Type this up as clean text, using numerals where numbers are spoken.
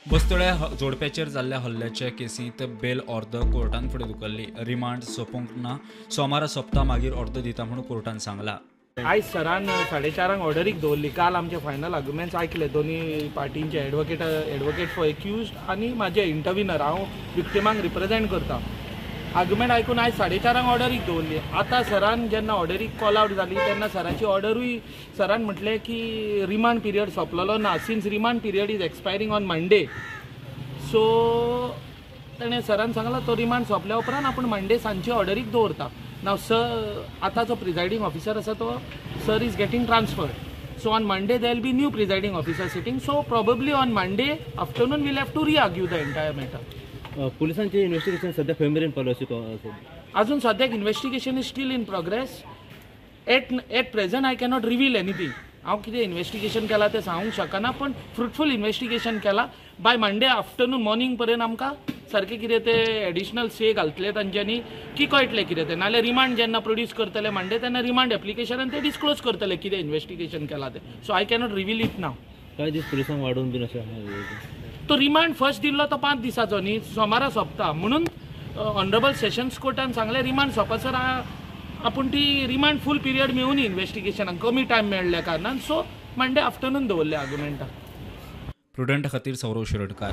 बस्तोड्या जोडप्याचेर जाल्ल्या हल्ल्याचे केसींत बेल अर्द कोर्टान फुडें धुकल्ली. रिमांड सोंपूंक ना, सोमारा सोंपता मागीर अर्द दिता म्हणून कोर्टान सांगला. आयज सरान 4:30 ऑर्डरीक दवरली. काल आमचे फायनल आर्ग्युमेंट्स आयकले दोनी पार्टींचे, एडवोकेट फॉर एक्युज्ड आनी म्हाजे इंटरविनर, हांव विक्टिमांक रिप्रेझेंट करता. आर्ग्युमेंट आयकून आयज 4:30 ऑर्डरीक दवरली. आतां सरान जेन्ना ऑर्डरीक कॉल आवट जाली तेन्ना सराची ऑर्डरूय सरान म्हटलें की रिमांड पिरियड सोंपलेलो ना, since remand period is expiring on Monday. So ताणें सरान सांगलां तो रिमांड सोंपल्या उपरांत आपूण मंडे सांजची ऑर्डरीक दवरता. नाव सर, आतां जो प्रिजायडींग ऑफिसर आसा तो sir is getting transferred. So on Monday there will be new presiding officer sitting. So probably on Monday afternoon we'll have to re-argue the entire matter. पुलिसांचे इन्व्हेस्टिगेशन सध्या खंय मेरेन पावलें अशें? अजून सद्याक investigation is still in progress. At present I cannot reveal anything. हांव कितें इन्व्हेस्टिगेशन केलां तें सांगूंक शकना, पण फ्रुटफूल इन्व्हेस्टिगेशन केलां. बाय मंडे आफ्टरनून मॉर्निंग पर्यंत आमकां सारकें कितें ते एडिशनल से घालतले तांच्यांनी की कळटलें कितें तें. नाल्यार रिमांड जेन्ना प्रोड्यूस करतले मंडे तेन्ना रिमांड एप्लिकेशनान ते डिस्क्लोज करतले कितें इन्व्हेस्टिगेशन केलां तें. So I cannot reveal it now. कांय दीस पुलिसांक वाडोवन बीन अशें तो रिमांड फर्स्ट दिल्लो तो 5 दिसाचो न्ही, सोमारा सोंपता म्हणून ऑनरेबल सेशन्स कोर्टान सांगलें रिमांड सोंपसर आपूण ती रिमांड फूल पिरियड मेळून इन्व्हेस्टिगेशनाक कमी टायम मेळ्ळ्या कारणान. सो मंडे आफ्टरनून दवरले आर्ग्युमेंटाक. प्रुडंट खातीर सौरव शिरोडकार.